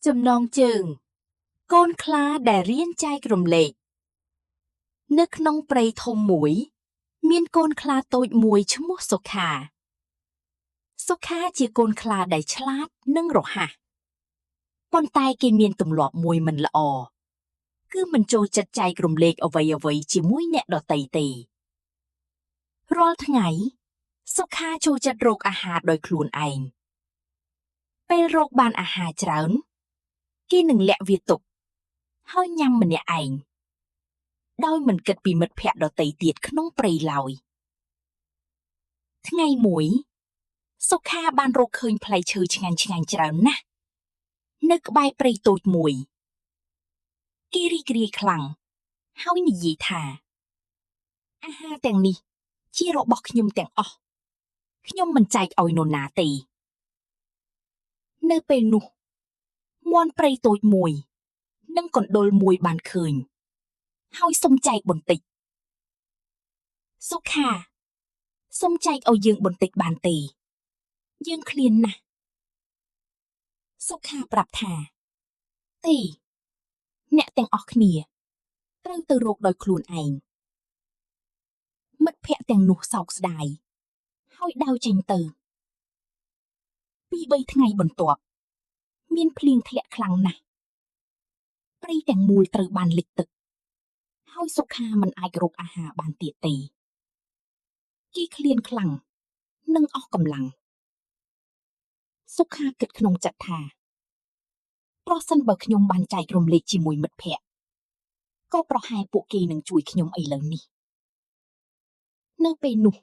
ចំណងជើង កូនខ្លាដែលរៀនចែករំលែកនៅក្នុងព្រៃធំមួយ មានកូនខ្លាតូចមួយឈ្មោះសុខា សុខាជាកូនខ្លាដែលឆ្លាតនិងរហ័សប៉ុន្តែគេមានទម្លាប់មួយមិនល្អគឺមិនចូលចិត្តចែករំលែកអ្វីៗជាមួយអ្នកដទៃទេរាល់ថ្ងៃសុខាចូលចិត្តរកអាហារដោយខ្លួនឯងពេលរកបានអាហារច្រើន គេនឹងលាក់វាទុកហើយញ៉ាំម្នាក់ឯងដោយមិនគិតពីមិត្តភក្តិដទៃទៀតក្នុងព្រៃឡើយថ្ងៃមួយសុខាបានរកឃើញផ្លែឈើឆ្ងាញ់ៗច្រើនណាស់នៅក្បែរព្រៃតូចមួយគេរីករាយខ្លាំងហើយនិយាយថាអាហារទាំងនេះជារបស់ខ្ញុំទាំងអស់ខ្ញុំមិនចែកឲ្យនរណាទេនៅពេលនោះមាន់ព្រៃតូចមួយនិងកណ្ដុរមួយបានឃើញហើយសុំចែកបន្តិចសុខាសុំចែកឲ្យយើងបន្តិចបានទេយើងឃ្លានណាស់សុខាប្រាប់ថាទេអ្នកទាំងអស់គ្នាត្រូវទៅរកដោយខ្លួនឯងមិត្តភក្តិទាំងនោះសោកស្ដាយហើយដើរចេញទៅពីរបីថ្ងៃបន្ទាប់មានភ្លៀងធ្លាក់ខ្លាំងណាស់ព្រៃទាំងមូលត្រូវបានលិចទឹកហើយសុខាមិនអាចរកអាហារបានទៀតទេគេឃ្លានខ្លាំងនិងអស់កម្លាំងសុខាគិតក្នុងចិត្តថាប្រសិនបើខ្ញុំបានចែករំលែកជាមួយមិត្តភក្តិក៏ប្រហែលពួកគេនឹងជួយខ្ញុំឥឡូវនេះនៅពេលនោះ